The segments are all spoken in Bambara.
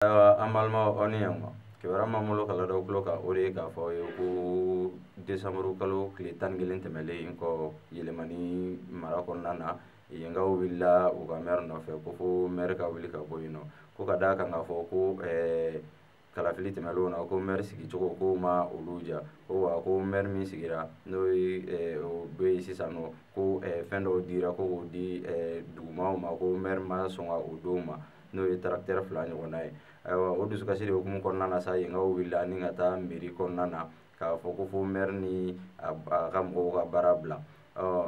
Ayiwa, an balimaw, aw ni ɲankuma. Kibaruya m'an bolo ka ladaw tulo kan, o de ye k'a fɔ aw ye ko desanburu kalo tile 11 tɛmɛlen kɔ, Yɛlɛmani mara kɔnɔna na, yenkaw wulila u ka mɛri nɔfɛ ko fo mɛri ka wuli ka bɔ yen nɔ, ko ka d'a kan k'a fɔ ko kalafili tɛmɛnlenw na, ko mɛri sigicogo ko ma olu diya, ko wa ko mɛri min sigira, n'o ye o bɛ yen sisan nɔ, ko fɛn dɔw dira ko k'o di dugumaw ma, ko mɛri ma sɔn ka o d'o ma, n'o ye tracteur 2 ɲɔgɔnna ye. Ayiwa, o dusukasi de hukumu kɔnɔna na sa, yenkaw wulila ni ka taa mairie kɔnɔna na k'a fɔ ko fo mɛri ni a ka mɔgɔw ka baara bila. Ɔ,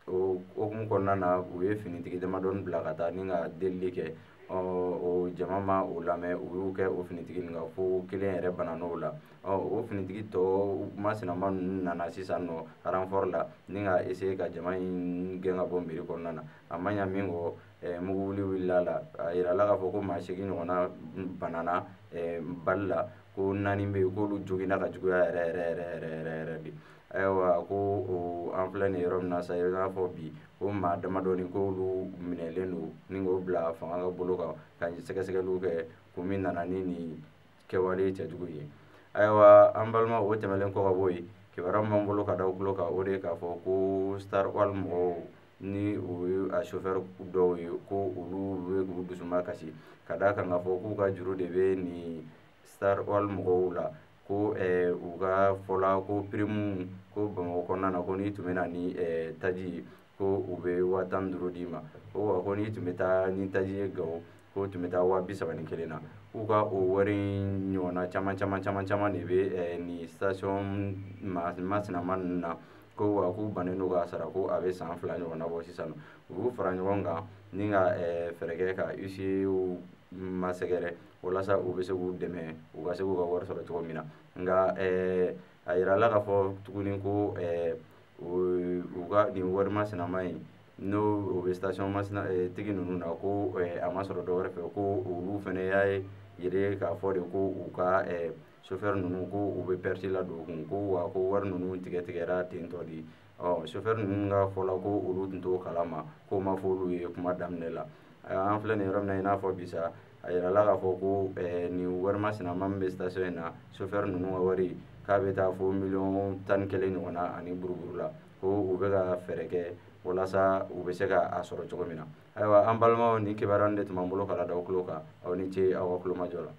o hukumu kɔnɔna na, u ye finitigi damadɔni bila ka taa ni ka delili kɛ. Ɔ, o jama ma o lamɛn, u y'u kɛ o finitigi nin kan fo kelen yɛrɛ bana n'o la. Ɔ, o finitigi tɔ masinama ninnu nana sisan nɔ renfort la ni ka essayer ka jama in gɛn ka bɔ mairie kɔnɔna na. A ma ɲa min kɔ, mugu wuli wulila la. A yirala k'a fɔ ko maa 8 ɲɔgɔnna banana bali la, ko 4 bɛ yen k'olu joginna ka juguya yɛrɛ yɛrɛ yɛrɛ yɛrɛ yɛrɛ yɛrɛ de. Ayiwa, ko o an filɛ nin yɔrɔ min na sa, i n'a fɔ bi, ko maa damadɔni k'olu minɛlen don ni k'o bila fanga ka bolo kan ka sɛgɛsɛgɛliw kɛ kun min nana ni nin kɛwale cɛjugu ye. Ayiwa, an balima, o tɛmɛnen kɔ ka bɔ yen, kibaruya min b'an bolo ka da o tulo kan, o de ye k'a fɔ ko Star Oil mɔgɔw, ni o ye a chauffeur dɔw ye, ko olu bɛ k'u dusuma kasi ka d'a kan k'a fɔ k'u ka juru de bɛ nin Star Oil mɔgɔw la, ko u ka fɔla ko prime ko Bamakɔ kɔnɔna na, ko n'i tun bɛ na ni taji ye, ko u bɛ 15 000 d'i ma, ko wa ko n'i tun bɛ taa ni taji ye Gawo, ko tun bɛ taa 31 000 na. K'u ka o wari ɲɔgɔnna caman caman caman caman de bɛ nin station masinama ninnu na, ko wa k'u bannen don k'a sara, ko a bɛ san 2 ɲɔgɔnna bɔ sisan nɔ. U y'u fara ɲɔgɔn kan ni ka fɛɛrɛ kɛ ka huissier masɛgɛrɛ walasa u bɛ se k'u dɛmɛ, u ka se k'u ka wari sɔrɔ cogo min na. Nka a yirala k'a fɔ tuguni ko u ka nin wari masinama in, n'o o bɛ station masina tigi ninnu na, ko a ma sɔrɔ dɔwɛrɛ fɛ, ko olu fana y'a yɛrɛ k'a fɔ de ko u ka chauffeur ninnu, ko u bɛ perte la don u kun, ko wa ko wari ninnu tigɛ tigɛra ten tɔ de. Ɔ, chauffeur ninnu ka fɔ la ko olu tun t'o kalama, k'o ma fɔ olu ye kuma daminɛ la. An filɛ nin yɔrɔ min na, i n'a fɔ bi sa, a yirala k'a fɔ ko nin wari masinama min bɛ station in na, chauffeur ninnu ka wari k'a bɛ taa fo miliyɔn 11 ɲɔgɔnna ani buruburu la, ko u bɛ ka fɛɛrɛ kɛ walasa u bɛ se ka a sɔrɔ cogo min na. Ayiwa, an balimaw, nin kibaruya de tun b'an bolo ka da aw tulo kan. Aw ni ce aw ka tulomajɔ la.